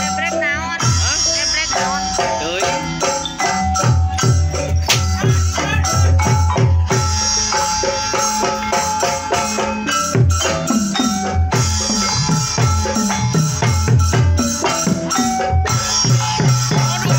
Ebrek naon? Ebrek naon? Teuing. Aduh.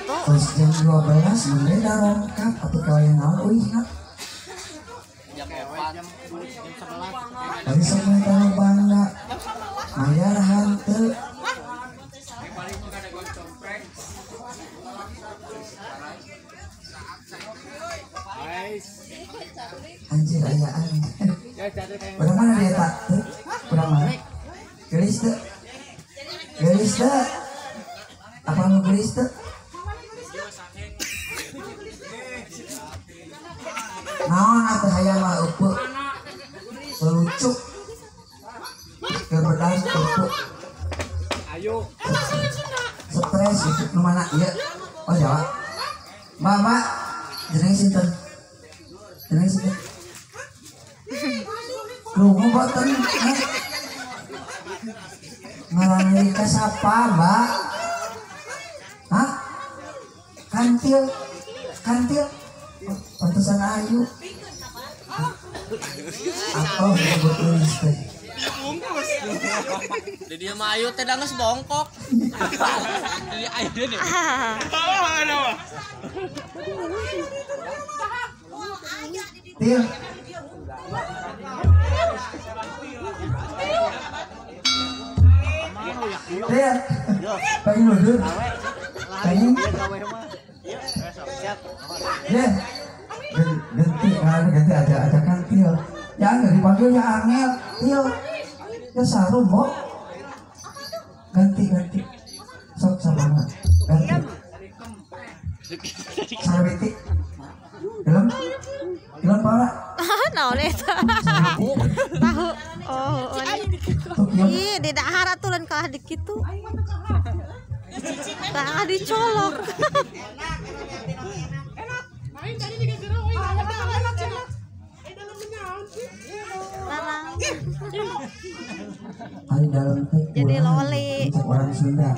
Terus jam 12 mulai darongkap atau kalian naon euy na. Tadi sampai tahu banda mayar hanteu. Anjir ayaan. Urang mana dia tak? Urang mana? Gelis teu? Gelis teu? Apa nu gelis teu? Naon atuh hayang mah eupeuk. Pelucu. Keur berdan eupeuk. Ayo. Stres itu nu mana ieu? Oh Jawa. Mama, jenenge sinten? Jenenge sinten? Krungu boten? Ngaran Rika siapa, Mbak? Hah? Kantil. Kantil. Pantesan ayu. Atau disebut geulis teh. Di dia mah ayu teh geus bongkok. Jadi ayu dia nih. Til. Til. Pengen mundur. Pengen. Ya. Ganti, ganti aja aja kan Til. Ya nggak dipanggil ya angel. Til. Ya sarung mo. Ganti ganti. Sok sama ganti. Sarwiti. Dalam. Dalam parah. Naon eta? Tahu. Oh, ih, di dahar atuh lain kalah di kitu. Tah dicolok. Ari dalam teh jadi loli orang Sunda.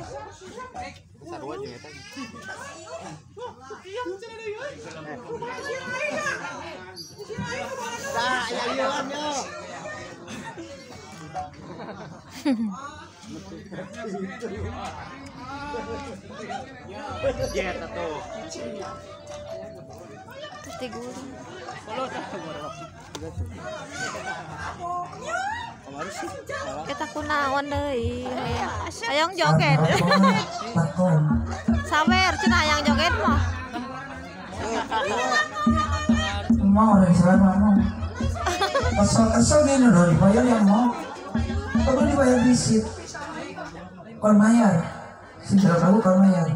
Terus diguling. Kita kunaon deui. Hayang joget. Sawer cenah hayang joget mah. Mau dari sana mau. Kesel-kesel gini udah dibayar yang mau. Perlu dibayar visit. Kon mayar. Si kamu kon mayar.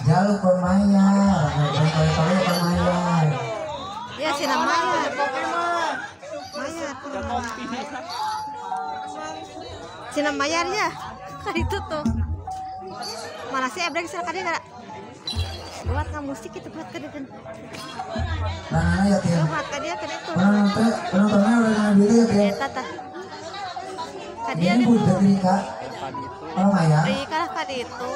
Jalur kon mayar, kon mayar. Ya sih namanya. Mayar. Cina mayar ya. Kan itu tuh. Mana sih ebrek silakan dia buat nggak musik itu buat ke dia. Nah, ya Tia. Buat ke dia kan itu. Penontonnya udah ngambil ya Tia. Tata. Ka dia itu. Oh Maya. Rika lah ka itu.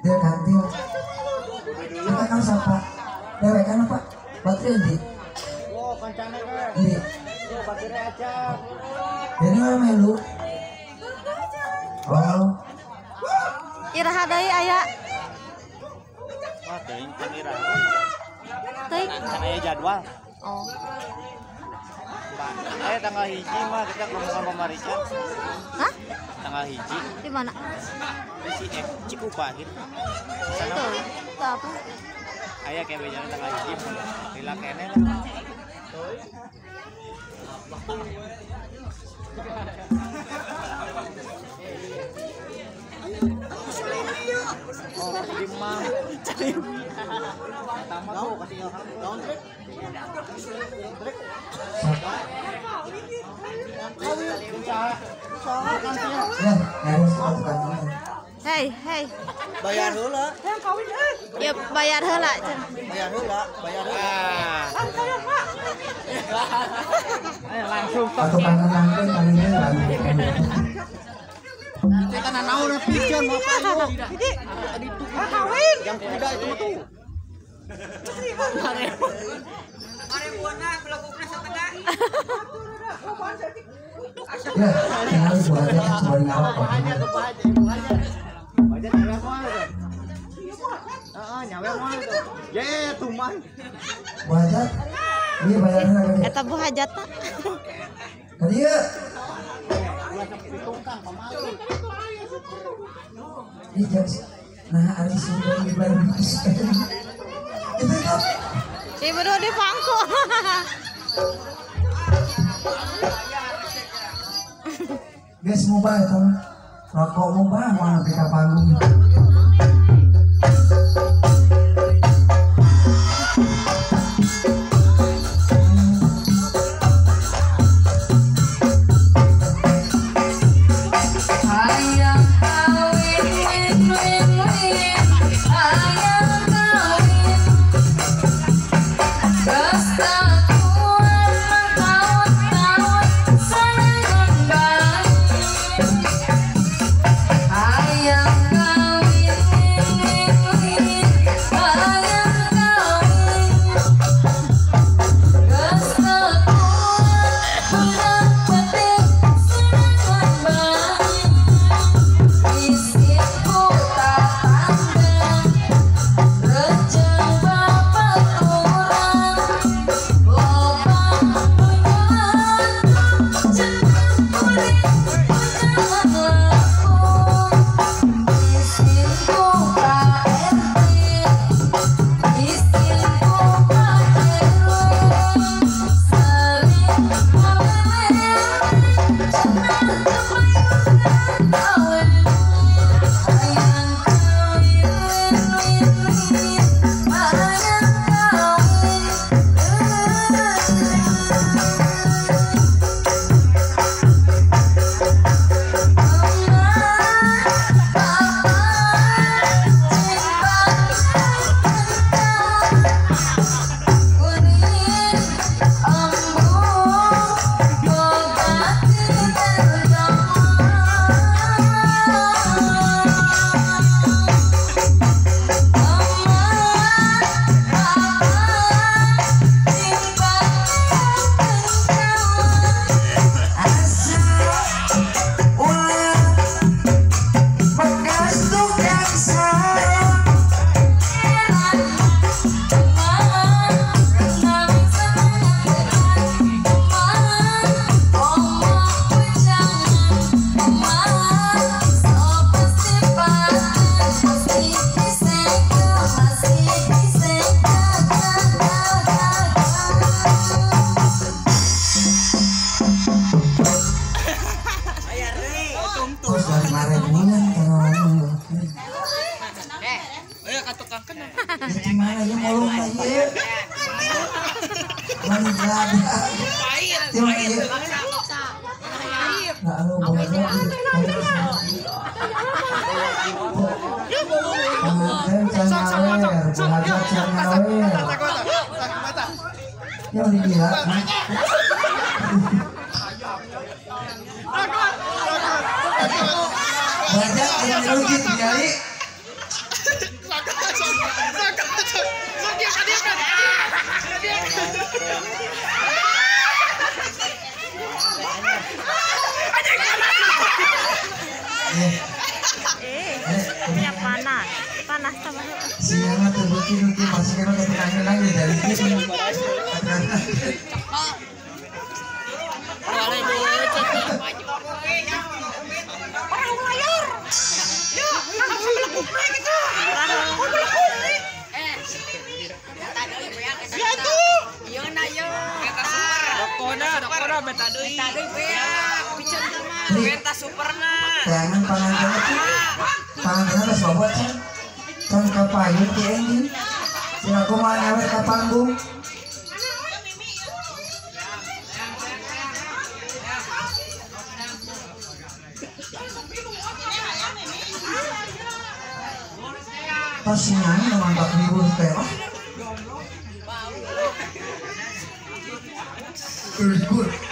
Dia ganti. Kita kan siapa? Dewek kan apa? Baterai di. Oh, kancane kan. Di. Baterai aja. Ini orang melu. Oh. Iraha deui aya. Wah, teuing kan iraha. Teuing kan aya jadwal. Oh. Tanggal 1 mah kita ke rumah Mama Rica. Hah? Tanggal 1. Di mana? Di si Cikupa gitu. Sana. Itu apa? Aya kayak bejana tanggal 1. Lila kene lah. Oh, lima. Pertama tuh kasih daun trek. Trek. Hei, hei. Bayar heula. Ya bayar heula, Cen. Bayar heula, bayar heula. Langsung atau kangen kali ini kita kan naon pican mau payu. Kawin. Yang kuda itu mah tuh. Ya, tinggal ibu aja coba nyawa. Bu hajat, iya bayarnya lagi. Eta bu hajat tak? Tadi ya. Nah, ari sini dibayar itu itu. Ibu di pangku. Geus mubah eta mah. Rokok mubah moal nepi ka panggung.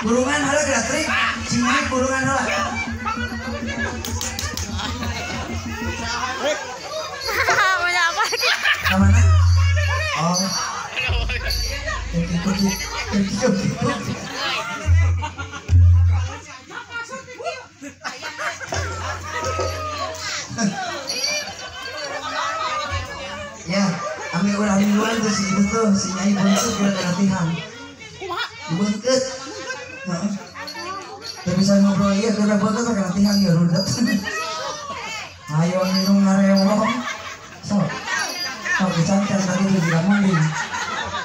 Kurungan heula geura trik, cing naik kurungan heula. Punya apa lagi? Ka mana? Oh. Ya, ami urang mingguan tuh si ibu tuh, si nyai bungkut udah latihan. Bungkut. Heeh. Teu bisa ngobrol ieu keur bungkut pakai latihan ya rudet. Ayo minum ngarewong. Sok. Sok dicancan tadi tuh juga mending.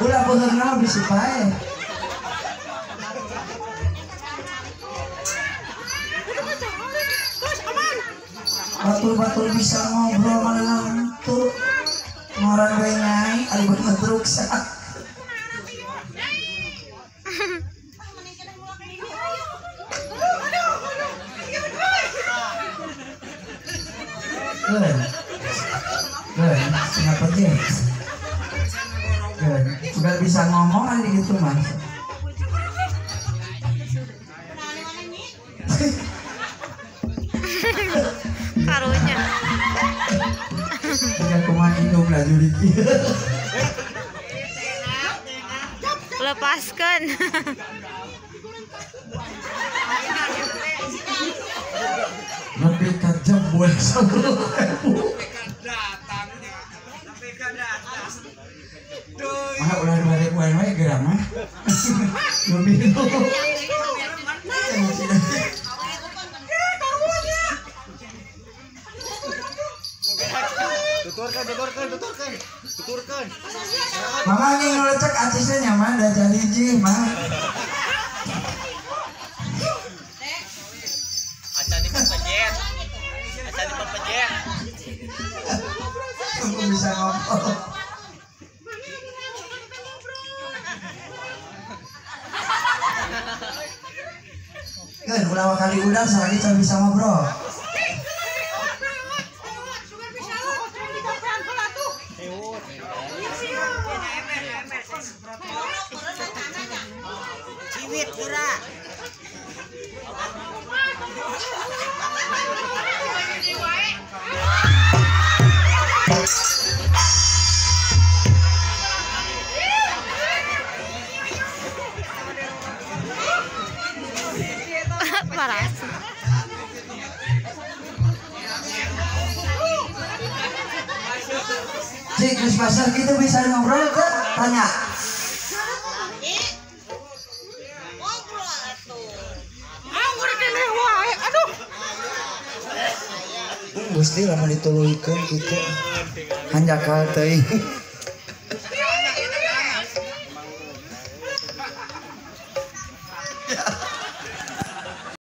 Ulah beuheungna bisi pae. Batul-batul bisa ngobrol mana tuh. Ngoran we nyai ari buat ngetruk sak. Kenapa sih? Sudah bisa ngomong aja gitu mas. Karunya. Tidak kumaha indung lah juri. Lepaskan. Lebih kejam buat 10.000. Mah ulah 2.000-an we geura mah. Lebih itu. Tuturkan, tuturkan, tuturkan. Tuturkan. Mama ini ngelecek acisnya nyaman dah jadi ji mah. Acan di pepejet. Acan di pepejet. Aku bisa ngobrol. Kan ulah kali udah selagi can bisa ngobrol. Ciwit geura. Parah. Cik, terus pasar gitu bisa ngobrol ke? Tanya. Aduh. Gusti lamun dituluykeun kitu. Hanjakal teuing.